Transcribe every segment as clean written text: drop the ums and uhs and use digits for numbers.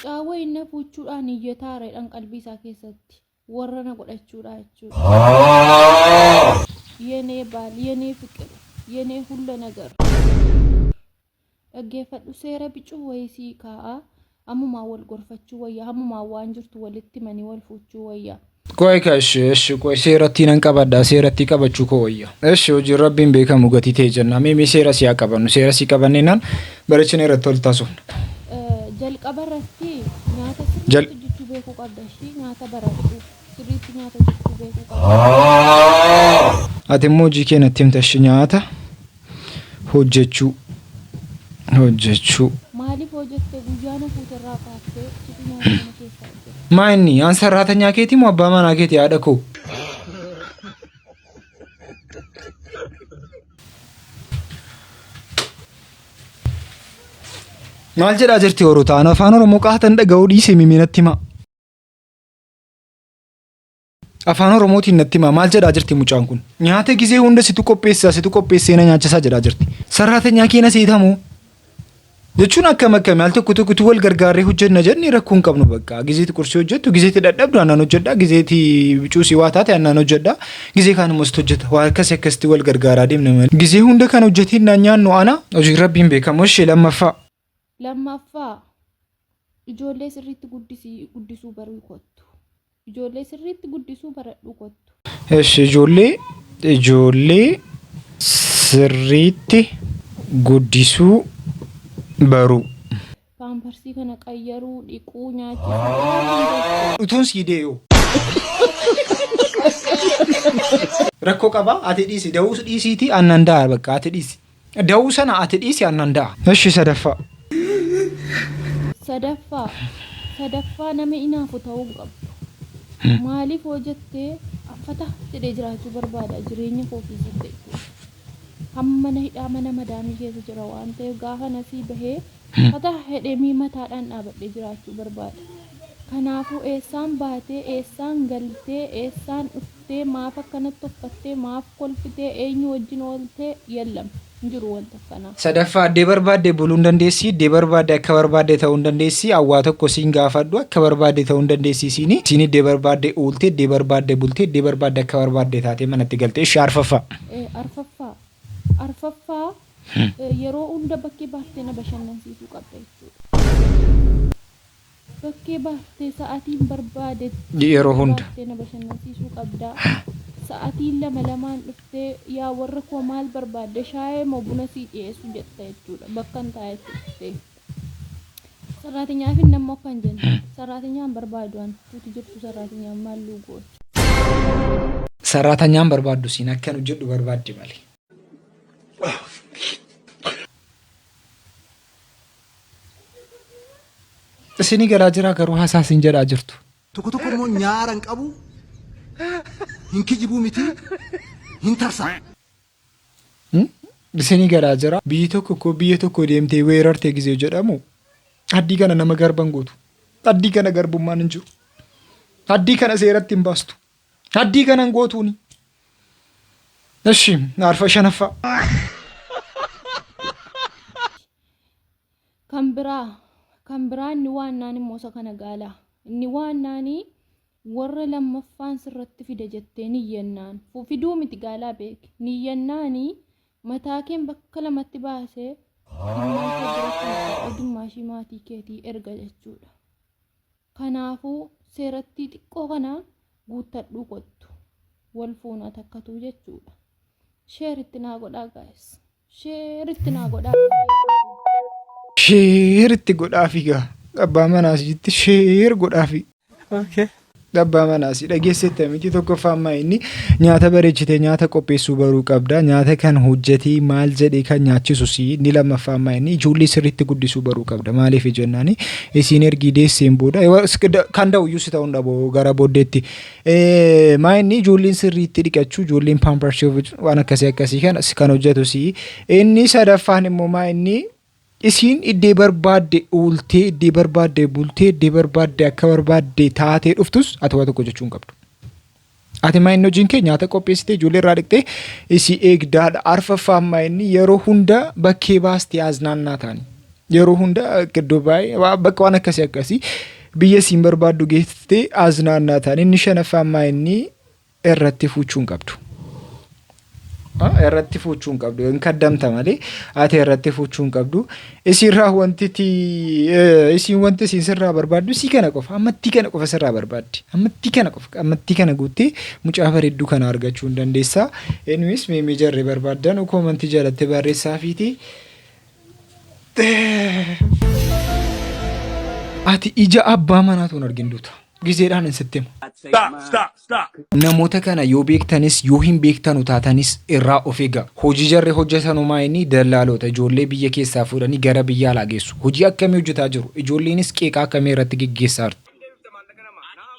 Mucaa wayii na fuuchuudhaan iyyataara jedhan qalbii isaa keessatti. Warra na godhachuudha jechuudha. Yenee baal, yenee fiqir, yenee hulla nagar. Dhaggeeffadhu seera bicuu wayii sii kaa'a. Ammumaan wal gorfachuu wayya. Ammumaan waan jirtu walitti himanii wal fuuchuu wayya. Qoy ka eshi eshi qoy seerattii nan qabadha seerattii qabachuu koo wayya. Eshi hojiin rabbiin beekamu gatii ta'e jenna mee mee seera sii haa qabannu seera sii qabanneenaan barechina irratti wal taasifna. Jalqaba irratti nyaata Jal sirriitti hojjechuu beekuu qabda ishii nyaata baradhu sirriitti nyaata hojjechuu beekuu qabda. Ati immoo hojii kee natti himta eshi nyaata hojjechuu hojjechuu. Maaliif hoo jette guyyaa na fuute irraa kaaftee situ nyaata mana keessaa hojjeta. Maa inni an sarraatanyaa keetii moo abbaa manaa keeti haadha koo? Maal jedhaa jirti Orotaan afaan Oromoo qaatan dhaga'uu dhiise mimee natti himaa. Afaan Oromootiin natti himaa maal jedhaa jirti mucaan kun? Nyaata gizee hunda situ qopheessaa situ qopheessee na nyaachisaa jedhaa jirti. Sarraatanyaa kee na seetamoo? Jechuun akkam akkami al tokko tokkotu wal gargaarree hojjenna jennee rakkoo hin qabnu bakka. Gizeeti qursii hojjettu gizeeti dadhabdu annaan hojjedha gizeeti bicuusii waa taate annaan hojjedha gizee kaan immoo situ hojjeta waa akkasii akkasitti wal gargaaraa deemna malee. Gizee hunda kan hojjetee naan nyaannu ana hojii rabbiin beekamu ishee lammaffaa. Lammaffaa ijoollee sirriitti guddisii guddisuu baruu kottu. Ijoollee sirriitti guddisuu baradhuu kottu. Eshi ijoollee ijoollee sirriitti guddisuu baruu. Paamparsii kana qayyaruu, dhiquu, nyaachisuu waan hunda jechuudha. Utuun sii da'e hoo? Rakkoo qaba ati dhiisi da'uu dhiisiitii annan da'a bakka ati dhiisi. Da'uu sana ati dhiisi annan da'a. Eshi sadaffaa. Sadaffaa, Sadaffaa nama inaafu ta'uu hin qabdu. Maaliif hoo jette affata jedhee jiraachuu barbaada jireenya koo keessatti jechuudha. Hamma mana hidhaa mana madaamii keessa jira waan ta'eef gaafa nasii bahee fatah jedhee mii mataadhaan dhaabadhee jiraachuu barbaada. Kanaafuu eessaan baatee, eessaan galtee, eessaan dhuftee, maaf akkanatti uffattee, maaf kolfitee, eenyu wajjin ooltee yellam hin jiru wanta akkanaa. Sadaffaa iddee barbaadde buluu hin dandeessi, iddee barbaadde akka barbaadde ta'uu hin dandeessi, an waa tokko siin gaafadhu akka barbaadde ta'uu hin dandeessi isiini. Isiin iddee barbaadde ooltee, iddee barbaadde bultee, iddee barbaadde akka barbaadde taatee manatti galte. Ishi arfaffaa. Arfaffaa, Arfaffaa yeroo hunda bakkee baaftee na bashannansiisuu qabda jechuudha. Bakkee baaftee sa'atiin barbaadetti Yeroo hunda. baaftee na bashannansiisuu qabda. Sa'atiin lama lamaan dhuftee yaa warra koo maal barbaadde shaayee moo buna sii dhiyeessu jetta jechuudha. Bakkan taa'etti dhuftee. Sarraatinyaa fi nammoo akka hin jenne. Sarraatinyaa hin barbaadu an. Tuuti jirtu sarraatinyaan maal luu gootu. Sarraatanyaan barbaaddu siin akkan hojjedhu barbaaddi malee. Isinii galaa jiraa garuu haasaa isin jedhaa jirtu. Tokko tokko immoo nyaara hin qabu, hin kijibuu miti, hin tarsa. Isinii galaa jira. Biyyi tokko koo biyya tokko deemtee weerarte gizee jedhamu addii kana nama garban gootu. Addii kana garbummaan hin jiru. Addii kana seeratti hin baastu. Addii kana hin gootuuni. Eshi arfa shanaffaa. Kan biraa kan biraa inni waannaan immoo isa kana gaala. Inni waannaanii warra lammaffaan sirratti fida jettee niyyannaan fiduu miti gaalaa beeki. Niyyannaanii mataa keen bakka lamatti baasee ilmaan kee biratti hojjedhee gimmaashii maatii keetii erga jechuudha. Kanaafuu seerattii xiqqoo kana guuttadhuu kottu. Wal fuunaa takkatuu jechuudha. Share itti naa godhaa guys. Share itti naa godhaa. Sheer itti godhaafi gaa. Abbaa manaa sitti sheer godhaafi. Okay. Abbaa manaa si dhageessetta miti tokkoffaa ammaa inni nyaata bareechitee nyaata qopheessuu baruu qabda. Nyaata kan hojjetee maal jedhee kan nyaachisu si inni lammaffaa ammaa inni ijoollee sirriitti guddisuu baruu qabda. Maaliif jennaani isiin ergii deesseen booda kan da'u iyyuu si ta'uu hin dhabu gara booddeetti. Maa inni ijoolleen sirriitti dhiqachuu ijoolleen paamparsi waan akkasii akkasii kan kan hojjetu si inni sadaffaan immoo maa inni isiin iddee barbaadde ooltee iddee barbaadde bultee iddee barbaadde akka barbaadde taatee dhuftus ati waa tokko jechuu hin qabdu. Ati maa inni hojiin kee nyaata qopheessitee ijoollee irraa dhiqxee isii eegdaadha. Arfaffaan maa inni yeroo hunda bakkee baastee aznaannaa taani. Yeroo hunda Dubaay bakka waan akkasii akkasii biyya siin barbaaddu geessitee aznaannaa ta'an. Inni shanaffaan maa inni irratti fuuchuu hin qabdu. Irratti fuuchuu hin qabdu. Hin kaddamta malee ati irratti fuuchuu hin qabdu. Isiirraa wanti isiin wanti isiin sirraa barbaaddu isii kana qofa. Ammattii kana qofa sirraa barbaaddi. Ammattii kana qofa. Ammattii kana guuttee mucaa bareedduu kana argachuu hin dandeessa. Anyways meemee jarri barbaaddan koomantii jalatti barreessaafiiti. Ati ija abbaa manaatu hin argin duuta. Gizeedhaan hin sitti hima. Stop, stop, stop. Namoota kana yoo beektanis yoo hin beektanu taatanis irraa of eegaa. Hojii jarri hojjetanu maa inni dallaalota ijoollee biyya keessaa fuudhanii gara biyya alaa geessu. Hojii akkamii hojjetaa jiru? Ijoolleenis qeeqaa akkamii irratti geggeessaa jirti? Ati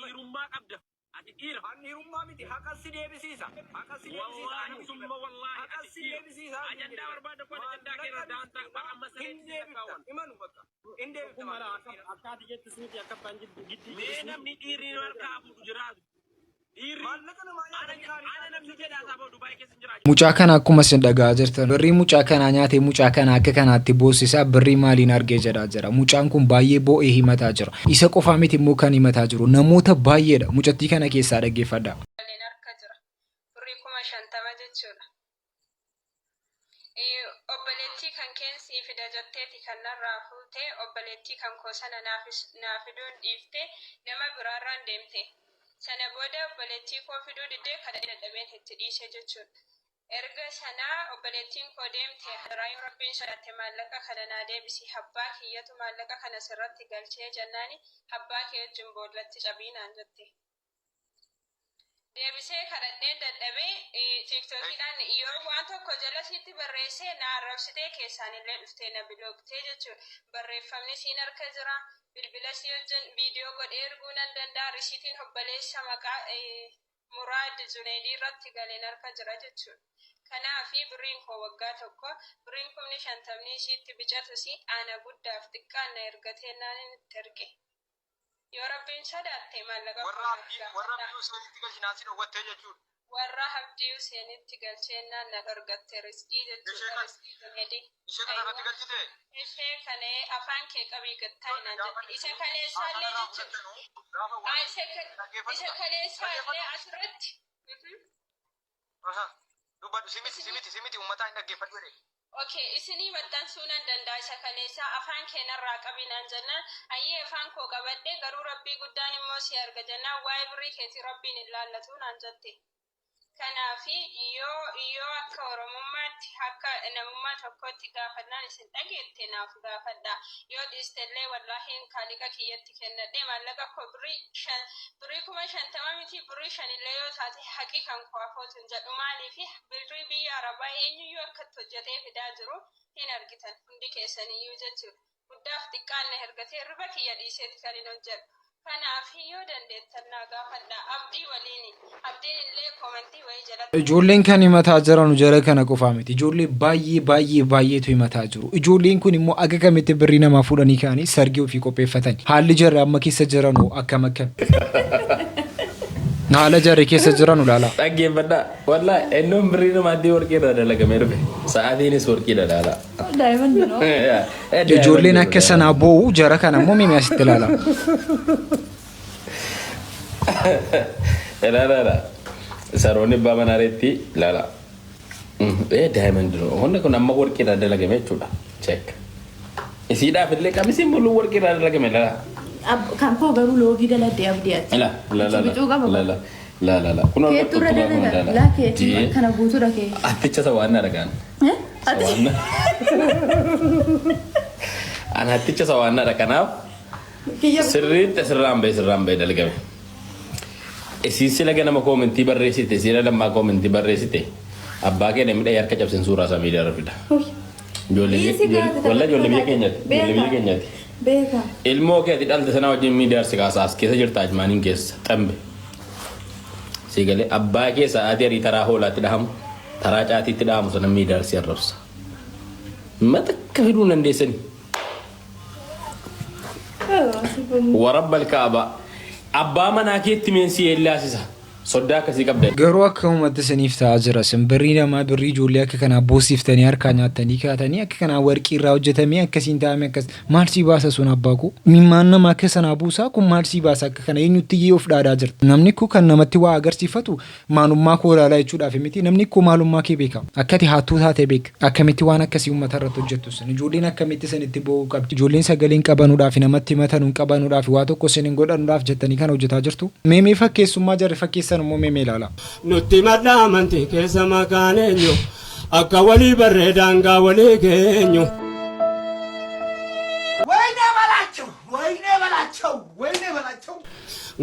dhiirummaa qabda. Ati dhiira. An dhiirummaa miti haqa si deebisiisa. Haqa si deebisiisa. Wallaahi summa wallaahi Haqa ati si dhiira. deebisiisa. Ajandaa barbaada kun ajandaa kee irra daantaa bara amma Hin sareetti si deebifta. lakkaawwan. Imanu bakka. Hin deebifta maallaqa. Akka ati jettu miti akka abbaan jiddu giddii Mee jedhu miti. namni dhiirri nama harkaa fuudhu jiraatu. Dhiirri Maallaqa namaa ana nyaatanii gaarii ana namni jedhaa saba Dubaay keessa hin jiraatu. Mucaa kana akkuma isin dhaga'aa jirtan birrii mucaa kanaa nyaatee mucaa kana akka kanaatti boossisaa birrii maaliin argee jedhaa jira. Mucaan kun baay'ee boo'ee himataa jira. Isa qofaa miti immoo kan himataa jiru namoota baay'eedha. Mucattii kana keessaa dhaggeeffadhaa. Waliin harka jira. Birrii 50,000 jechuudha. Obboleettii kan keen sii fida jetteeti kan narraa fuute, obboleettii kan koo sana naa fiduun dhiiftee nama biraarraan deemte. Sana booda obboleettii koo fiduu diddee kadhadhee dadhabeen itti dhiise jechuudha. Erga sanaa obboleettiin koo deemte hadaraa yoo Rabbiin sodaatte maallaqa kana naa deebisi abbaa kiyyatu maallaqa kana sirratti galchee jennaani abbaa kee wajjin boollatti cabii naan jette. Deebisee kadhadheen dadhabe tiiktookiidhaan yoo waan tokko jala sitti barreesse na arrabsitee keessaanillee dhuftee na bilooktee jechuudha. Barreeffamni siin harka jira. Bilbila sii wajjin viidiyoo godhee erguu nan danda'a. Risiitiin obboleessa maqaa Muraad Juneedii irratti galeen harka jira jechuudha. Kanaafi birriin koo waggaa tokko birriin 50,000 isiitti bicatus ana guddaaf xiqqaan na ergateennaanin itti erge. Yoo Rabbiin sodaatte maallaqa koo Warra naaf abdii warra gaafadhaa. abdii Huseenitti galchinaan si dhowwattee jechuudha. Warra Abdii Huseenitti galcheennaan na dhorgatte rizqii Ishee jechuudha kan rizqii Juneedi. ishee kana irratti Aywa galchite ishee kana afaan kee qabii gad taa'i Ijoollee naan gaafa jette. Isa dhuftu kaleessaallee haasana irraa jechuudha. fudhattanu gaafa Aa, waan isa dhaggeeffadhu isa gaa kaleessaallee dhaggeeffadhu. asirratti. Mhm. Aha. Dubbadhu si miti si Isinii miti si miti uummataa hin dhaggeeffadhu jedhe. Ok isinii maxxansuu nan danda'a isa kaleessaa afaan kee narraa qabi naan jennaan ayyee afaan koo qabadhe garuu rabbii guddaan immoo si arga jennaan waa'ee birrii keetii rabbiin hin laallatuu naan jette kanaafi yoo yoo akka oromummaatti akka namummaa tokkootti gaafannaan isin dhageette naaf gaafadha yoo dhiistellee wallaahiin kaaliqa kiyyatti kennadhe maallaqa koo birrii Birrii 50,000 miti birrii shanillee yoo taate haqi kan koo hafootu hin jedhu maaliifi birrii biyya arabaa eenyuyyuu akka itti hojjetee fidaa jiru hin argitan hundi keessaniyyuu jechuudha guddaaf xiqqaan na ergatee riba kiyya dhiiseeti kan hin hojjedhu kanaaf yoo dandeettan naa gaafadhaa abdii waliini abdiin illee koomentii wayii jalatti Ijoolleen kan himataa jiranu jara kana qofaa miti. Ijoollee baay'ee baay'ee baay'eetu himataa jiru. Ijoolleen kun immoo aga kamitti birrii namaa fuudhanii ka'anii sargii ofii qopheeffatan. Haalli jarri amma keessa jiranu akkam akkam. Haala jarri keessa jiranu ilaalaa. Dhaggeeffadhaa. Wallaahi ennoon birrii namaatti warqii irraa dalagamee dhufe. Sa'aatiinis warqiidha ilaalaa. Diamond no. Ijoolleen akka sanaa boo'u jara kana immoo mimi asitti ilaalaa. Ilaala ilaala. Saroonni abbaa manaareetti ilaala. Ee diamond no. Wanni kun amma warqii irraa dalagame jechuudha. Check. Isiidhaaf illee qamisiin mul'uu warqii irraa dalagame ilaala. Kan koo garuu loogii daladde abdii ati. Ila la la Bicuu qaba. la la la la la. Kun Keetu irra dalaga. Laa keetu kana guutuudha kee. Atticha sawaannaa dhagaan. Eh? Ati Sawaannaa. An hatticha sawaannaadha kanaaf kiyya Sirriitti asirraan ba'e sirraan ba'e dalgame. Isiin sila ganama koomentii barreessite sila lammaa koomentii barreessite abbaa kee namni dhahee harka cabsen suuraa isaa miidiyaa irra fida. Ijoollee Dhiisi biyya gaafata wallah ijoollee biyya keenyaati ijoollee biyya Beeka. keenyaati. Beeka. Ilmoo kee ati dhalte sanaa wajjin miidiyaa si kaasa as keessa jirta ajmaaniin keessa xambe. Si galee abbaa kee sa'aatii arii taraa hoolaatti dhahamu taraa caatiitti dhahamu sana miidiyaa si arrabsa. Matakka fiduu hin dandeessani. Warabbal kaaba. Abbaa manaa keetti meen si yeellaasisa. Soddaa akkasii qabda. Garuu akkamumatti isiniif ta'aa jira isin birrii namaa birrii ijoollee akka kanaa boosiftanii harkaa nyaattanii kaatanii akka kanaa warqii irraa hojjetamee akkasiin taa'ame akkas maal sii baasa sun abbaa koo mimmaan nama akka sanaa buusaa kun maal sii baasa akka kana eenyutti iyyee of dhaadaa jirta namni koo kan namatti waa agarsiifatu maalummaa koo ilaalaa jechuudhaaf miti namni koo maalummaa kee beeka akkati hattuu taate beeka akkamitti waan akkasii uummata irratti hojjettu isin ijoolleen akkamitti isinitti boo'uu qabdi ijoolleen sagalee hin qabanuudhaaf namatti himatan hin qabanuudhaaf waa tokko isin hin godhanuudhaaf jettanii kana hojjetaa jirtu mee mee fakkeessummaa jarri fakkeessan immoo mee mee ilaalaa. Nutti madda amantii keessa maqaan eenyu akka walii barree daangaa walii keenyu. ወይኔ በላቸው፣ ወይኔ በላቸው፣ ወይኔ በላቸው።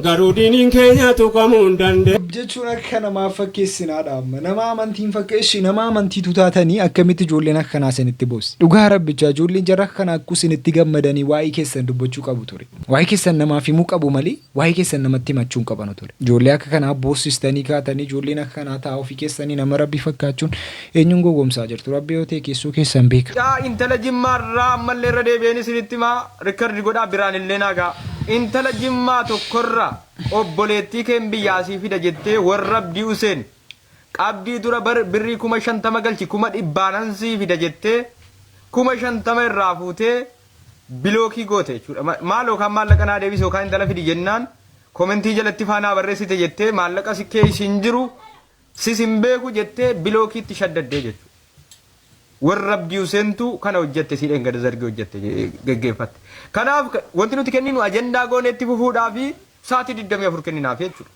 Garuu diiniin keenya tuqamuu hin dandeenye. Jechuun akka namaa fakkeessinaadha amma nama amantiin fakkeessi nama amantiitu taatanii akkamitti ijoolleen akka kanaa isinitti boossi dhugaa rabbichaa ijoolleen jarra akka kanaa akkuu isinitti gammadanii waa'ee keessan dubbachuu qabu ture waa'ee keessan namaaf himuu qabu malee waa'ee keessan namatti himachuu hin qabanu ture ijoollee akka kanaa boossistanii kaatanii ijoolleen akka kanaa taa'aa ofii keessanii nama rabbii fakkaachuun eenyuun gowwoomsaa jirtu rabbi yoo ta'e keessoo keessan beeka. Yaa intala jimmaarraa ammallee irra deebi'een isinitti himaa record godhaa biraan illee naagaa. Intala jimmaa tokkorraa obboleettii keen biyyaasii fida jettee warra Abdii Huseen qabdii dura bar birrii 50,000 galchi 100,000 sii fida jettee 50,000 irraa fuutee block goote jechuudha. Maal yookaan maallaqa naa deebisi yookaan intala fidi jennaan comment jalatti faanaa barreessite jettee maallaqa si kee hin jiru sis hin beeku jettee blockiitti shaddaddee jechuudha. Warra Abdii Huseentu kana hojjette siidhaan gada zargee hojjette geggeeffatte. Kanaaf wanti nuti kenninu ajandaa gooneetti fufuudhaa fi sa'aatii 24 kenninaaf jechuudha.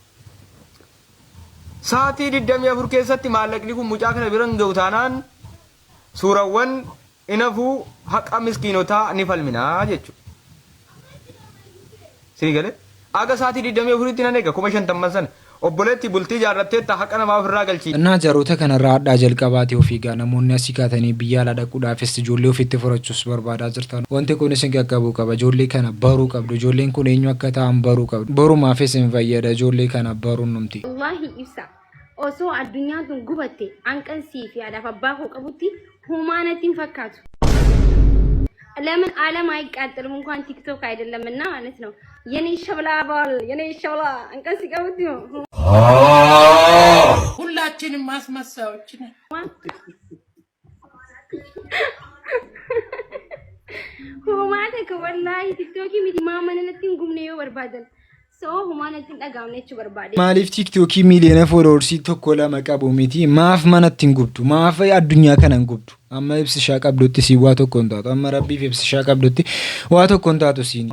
Sa'aatii 24 keessatti maallaqni kun mucaa kana bira hin ga'u taanaan suurawwan inafuu haqa miskiinotaa ni falminaa jechuudha. Sii galee? Aga sa'aatii 24tti nan eega 50,000 sana. Obboleetti bultii jaarratteetta haqa namaa ofirraa galchi. Innaa jaroota kanarraa hadhaa jalqabaatee ofii gaa namoonni asii kaatanii biyya alaa dhaquudhaafis ijoollee ofitti furachuus barbaadaa jirtan. Wanti kun isin qaqqabuu qaba. Ijoollee kana baruu qabdu. Ijoolleen kun eenyu akka ta'an baruu qabdu. Borumaafis hin fayyada ijoollee kana baruun numti. Wallaahi ibsa osoo addunyaan tun gubatte hanqansii fi haadhaaf abbaa koo qabutti humaa natti hin fakkaatu. ለምን ዓለም አይቃጠልም? እንኳን ቲክቶክ አይደለምና ማለት ነው። የኔ ሸብላ ባል የኔ ሸብላ አንቀን ሲቀቡት ነው። ሁላችንም ማስመሳዮች ነን። Humaa takka wallaahi tiktookii miti maamana natti hin gubne yoo barbaadan soo humaa natti hin dhagaamne jechuu barbaade. Maaliif tiiktookii miiliyoona followers tokko lama qabu miti maaf manatti hin gubdu maaf addunyaa kana hin gubdu amma ibsishaa qabdutti siin waa tokko hin taatu amma rabbiif ibsishaa qabdutti waa tokko hin taatu siin.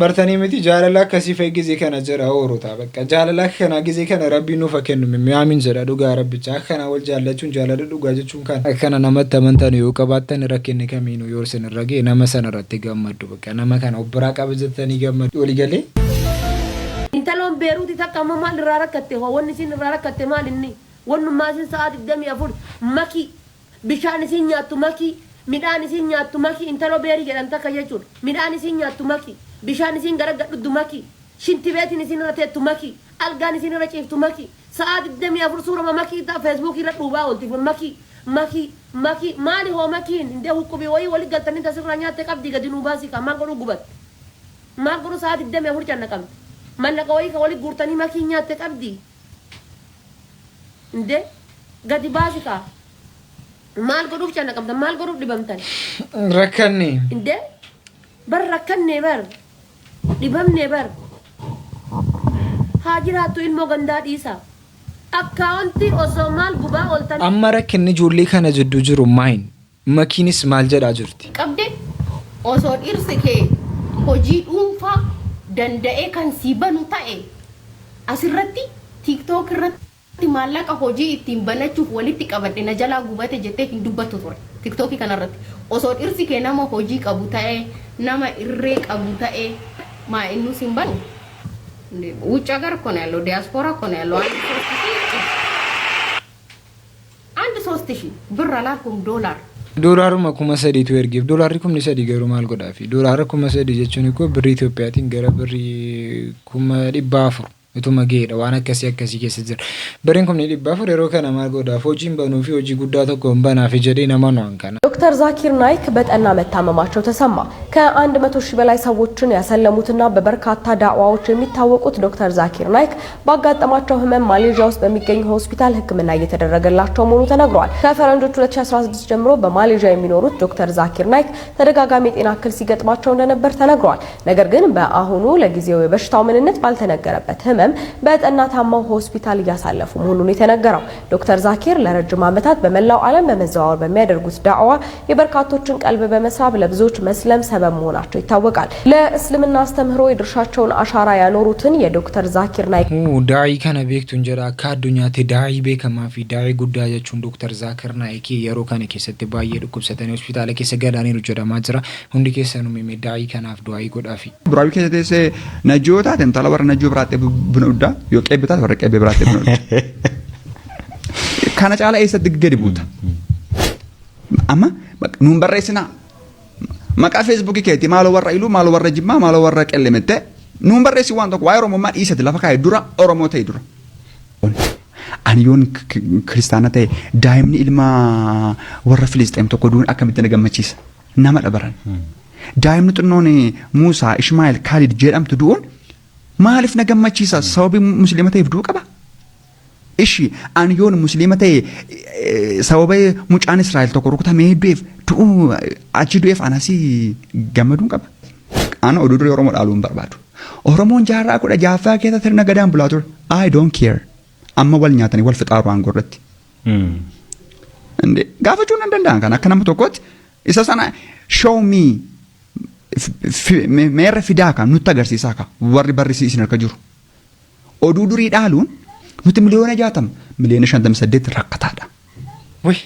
Bartanii miti jaalala akkasii fa'i gizee kana jira oorota bakka jaalala akka kanaa gizee kana rabbiin nuuf haa kennu mi'aamin jedha dhugaa rabbicha akka kanaa wal jaallachuun jaalala dhugaa jechuun kan akka kana namatti amantan yoo qabaattan rakkinni kamiinuu yoo isin irra ga'e nama sana irratti gammaddu bakka nama kana of biraa qaba jettanii gammaddu walii galee. Intaloon Beeruuti takka amma maal irraa rakkatte hoo wanni isin irraa rakkatte maal inni wannummaa isin sa'a 24 makii bishaan isin nyaattu makii midhaan isin nyaattu makii intaloo beerii jedhan takka jechuudha midhaan isin nyaattu makii bishaan isin gara gadhuddu makii shintibeetiin isin irra teettu makii algaan isin irra ciiftu makii sa'a 24 suurama makii ta'a feesbuukii irra dhuubaa oolti makii makii makii maali hoo makiin indee huqqubii wayii wali galtanii tasirraa nyaatte qabdii gadi nuu baasii kaa maal godhuu gubatte maal godhuu sa'a 24 cannaqamte mallaqa wayii ka wali guurtanii makii nyaatte qabdii indee gadi baasi kaa maal godhuuf cannaqamtan maal godhuuf dhibamtan Rakkanne. Indee bar rakkanne bar dhibamne bar haa jiraattu ilmoo gandaa dhiisa akkaawuntii osoo maal gubaa ooltan. Amma rakkinni ijoollee kana jidduu jiru maayin? Makiinis maal jedhaa jirti? Qabde osoo dhirsi kee hojii dhuunfaa danda'ee kan sii banu ta'e asirratti tiiktook irratti maallaqa hojii ittiin banachuuf walitti qabadhe na jalaa gubate jettee hin dubbattu ture tiiktookii kanarratti osoo dhirsi kee nama hojii qabu ta'e nama irree qabu ta'e maa innus hin banu ውጭ ሀገር እኮ ነው ያለው ዲያስፖራ እኮ ነው ያለው አንድ 3,000 ብር አላልኩም ዶላር Doolaaruma 3,000tu ergeef. Doolaarri 3,000 garuu maal godhaafi? Doolaara 3,000 jechuun ikkoo birrii Itoophiyaatiin gara birrii 400,000. Utuma ga'eedha waan akkasii akkasii keessa jira. Birriin 400,000 yeroo kana maal godhaaf hojiin banuu fi hojii guddaa tokko hin banaafi jedhee nama waan kana. ዶክተር ዛኪር ናይክ በጠና መታመማቸው ተሰማ። ከ100 ሺህ በላይ ሰዎችን ያሰለሙትና በበርካታ ዳዕዋዎች የሚታወቁት ዶክተር ዛኪር ናይክ ባጋጠማቸው ህመም ማሌዥያ ውስጥ በሚገኝ ሆስፒታል ሕክምና እየተደረገላቸው መሆኑ ተነግሯል። ከፈረንጆቹ 2016 ጀምሮ በማሌዥያ የሚኖሩት ዶክተር ዛኪር ናይክ ተደጋጋሚ የጤና እክል ሲገጥማቸው እንደነበር ተነግሯል። ነገር ግን በአሁኑ ለጊዜው የበሽታው ምንነት ባልተነገረበት ህመም በጠና ታመው ሆስፒታል እያሳለፉ መሆኑን የተነገረው ዶክተር ዛኪር ለረጅም ዓመታት በመላው ዓለም በመዘዋወር በሚያደርጉት ዳዕዋ የበርካቶችን ቀልብ በመሳብ ለብዙዎች መስለም ሰበብ መሆናቸው ይታወቃል። ለእስልምና አስተምህሮ የድርሻቸውን አሻራ ያኖሩትን የዶክተር ዛኪር ናይክ Daa'ii kana beektuun jedha. Akka addunyaatti daa'ii beekamaa fi daa'ii guddaa jechuun Dooktar Zaakir Naayikii yeroo kana keessatti baay'ee dhukkubsatanii hospitaala keessa galaniiru jedhamaa jira. Hundi keessanuu mimee daa'ii kanaaf du'aayii godhaafi. Buraabii keessa teessee najjoo taate intala warra najjoo biraatti buna dhugdaa yoo qeebbe taate warra qeebbee biraatti buna dhugda. Kana caalaa eessatti gadi buuta? Amma nuun barreessinaa. Maqaa Feesbuukii keetii maaloo warra Iluu, maaloo warra Jimmaa, maaloo warra Qellemettee nuun barreessi. Waan tokko waa'ee Oromummaa dhiisati lafa kaa'e dura Oromoo ta'e dura. Ani yoon kiristaana ta'e daa'imni ilma warra Filisxeem tokko duun akkamitti na gammachiisa? Nama dhabaran. Daa'imni xinnoon Muusaa Ishmaa'eel Kaalid jedhamtu du'uun maaliif na gammachiisa? Sababii musliima ta'eef du'uu qaba? Ishi ani yoon musliima ta'e sababa mucaan Israa'el tokko rukutamee du'eef du'uu achi du'eef anasii gammaduun qaba. Ana oduu durii Oromoo dhaaluu hin barbaadu. Oromoon jaarraa 16ffaa keessa sirna gadaan bulaa ture. I don't care. Amma wal nyaatanii wal fixaaru aangoo irratti. Gaafachuu nan danda'an kan akka nama tokkootti isa sana show me, meerra fidaa kan nutti agarsiisaa ka warri barri isin harka jiru. Oduu durii dhaaluun nuti 60 miliyoona 58 miliyoona rakkataadha. Wai!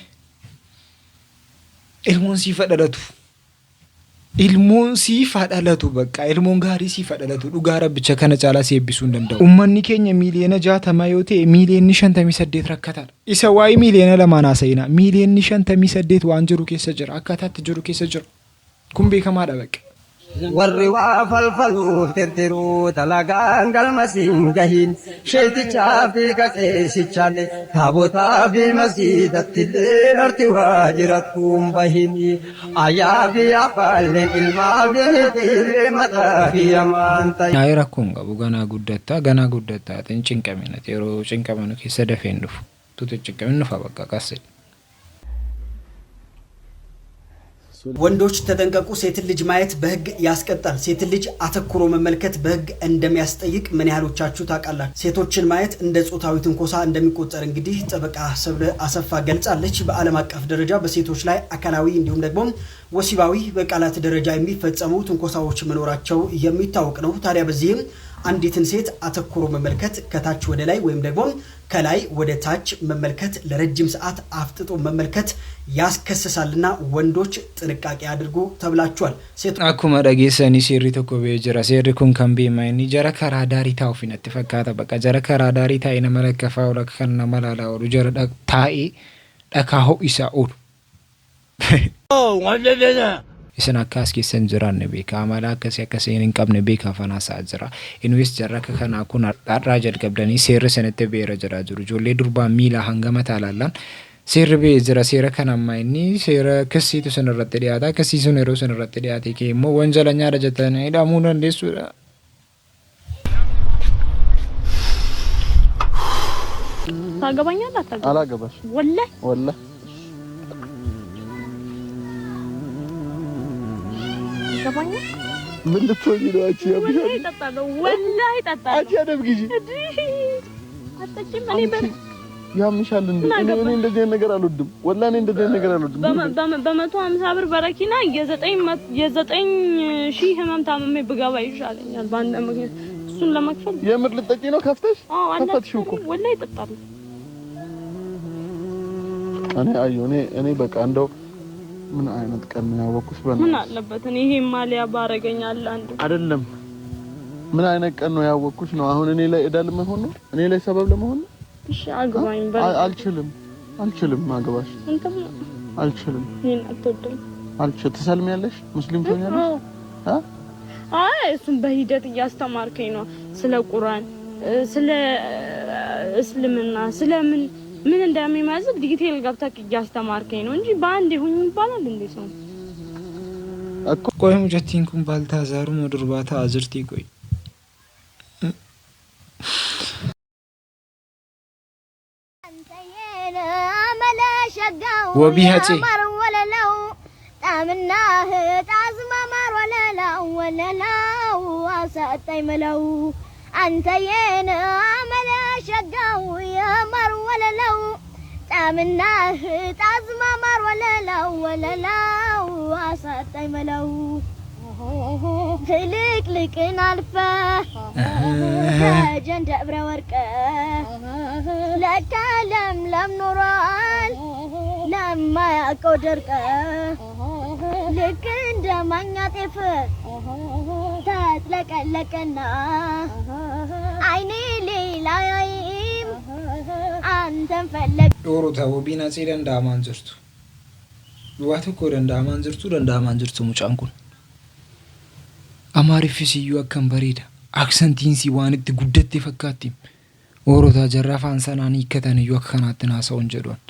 Ilmoon siif haa dhalatu. Ilmoon siif haa dhalatu bakka ilmoon gaarii siif haa dhalatu, dhugaa rabbicha kana caalaa si eebbisuu hin danda'u. Uummanni keenya 60 miliyoona yoo ta'e 58 miliyoona rakkataadha. Isa waa'ee 2 miliyoona haasa'ina, 58 miliyoona waan jiru keessa jira, akkaataatti jiru keessa jira. Kun beekamaadha bakka. Warri waa falfaluuf tirtiruu dalagaan galmasiin gahin sheetichaa fi qaqeessichaan taabotaa fi masjiidattillee arti waa jirattuun bahini ayyaa fi abbaalleen ilmaa fi niitillee mataa fi amaan ta'e. Naayii rakkoon qabu, ganaa guddattaa, ganaa guddattaa, hin cinqamin, yeroo cinqamanu keessa dafee hin dhufu. Tutu cinqamin dhufa bakka qasee. ወንዶች ተጠንቀቁ። ሴትን ልጅ ማየት በሕግ ያስቀጣል። ሴትን ልጅ አተኩሮ መመልከት በሕግ እንደሚያስጠይቅ ምን ያህሎቻችሁ ታውቃላችሁ? ሴቶችን ማየት እንደ ጾታዊ ትንኮሳ እንደሚቆጠር እንግዲህ ጠበቃ ሰብለ አሰፋ ገልጻለች። በዓለም አቀፍ ደረጃ በሴቶች ላይ አካላዊ እንዲሁም ደግሞ ወሲባዊ በቃላት ደረጃ የሚፈጸሙ ትንኮሳዎች መኖራቸው የሚታወቅ ነው። ታዲያ በዚህም አንዲትን ሴት አተኩሮ መመልከት፣ ከታች ወደ ላይ ወይም ደግሞ ከላይ ወደ ታች መመልከት፣ ለረጅም ሰዓት አፍጥጦ መመልከት ያስከስሳልና ወንዶች ጥንቃቄ አድርጉ ተብላችኋል። Akkuma dhageessanii seerri tokko ba'ee jira. Seerri kun kan beemaa inni jara karaa daarii taa'uuf natti fakkaata. Bakka jara karaa daarii taa'ee nama lakkafaa oolu, akka kan nama laalaa oolu, jara taa'ee dhakaa ho'isaa oolu. Isin akka as keessa hin jiraanne beeka. Amala akkasii akkasii hin qabne beeka, afaan haasa'aa jira. Innis jarra akka kanaa kun har'aa jalqabdanii seerri sanitti ba'eera jedhaa jiru. Ijoollee durbaa miila hanga mataa laallaan seerri ba'ee jira. Seera kana ammaa inni seera kisiitu sun irratti dhiyaata. Kisii sun yeroo sun irratti dhiyaate kee immoo wanjalanyaadha jettanii hidhamuu dandeessuudha. ታገባኛለህ አታገባም? አላገባሽ። ወላሂ? ወላሂ። ታገባኛለህ? ምን ልትሆኚ ነው አንቺ? ወላሂ እጠጣለሁ። ወላሂ እጠጣለሁ። አንቺ አደብግዢ። አትጠጪም? እኔ ያምሻል እንዴ? ምን እኔ አገባኝ? እኔ እንደዚህ አይነት ነገር አልወድም። ወላሂ እኔ እንደዚህ አይነት ነገር አልወድም። በ150 ብር በረኪና የ9,000 ህመም ታምሜ ብገባ ይሻለኛል። በአንድ ምክንያት እሱን ለመክፈል። የምር ልጠጪ ነው? ከፍተሽ አዎ አለ። ከፈትሽው እኮ። ወላሂ እጠጣለሁ። እኔ አዩ እኔ በቃ እንደው ምን አይነት ቀን ነው ያወኩት? ምን በእናትሽ አለበት? እኔ ይሄ ማሊያ ባረገኝ አለ አንዱ። አይደለም፣ ምን አይነት ቀን ነው ያወኩሽ ነው። አሁን እኔ ላይ ዕዳ ለመሆን ነው? እኔ ላይ ሰበብ ለመሆን ነው? እሺ አግባኝ። አልችልም፣ አልችልም፣ አግባሽ። አንተም አልችልም። እኔን አትወድም? አልችል። ትሰልሚያለሽ? ሙስሊም ትሆኛለሽ? አዎ። አ አይ እሱን በሂደት እያስተማርከኝ ነው ስለ ቁርአን። ስለ እስልምና ስለምን ምን እንደሚመስል ዲቴይል ገብተህ እያስተማርከኝ ነው እንጂ በአንድ ሁኝ ይባላል እንዴ ሰው? Qoy mucattiin kun Baaltaazaaruma durbaa ta'aa jirtii qoy. Wabii Hacee. ትልቅልቅን አልፈ ደጀን ደብረ ወርቅ ለካ ለምለም ኖሯል ለማያውቀው ደርቀ ልክ እንደ ማኛ ጤፍ ተጥለቀለቀና አይኔ ሌላ ያይም አንተን ፈለግ Dhoorota wabiin Hacee danda'amaan jirtu. Waa tokko danda'amaan jirtu danda'amaan jirtu mucaan kun. Amaariffis iyyuu akkam bareeda. Aksantiinsi waan itti guddatte fakkaatti. Oorotaa jarra afaan sanaan hiikkatan iyyuu akka kanaatti haasa'u hin jedhuan.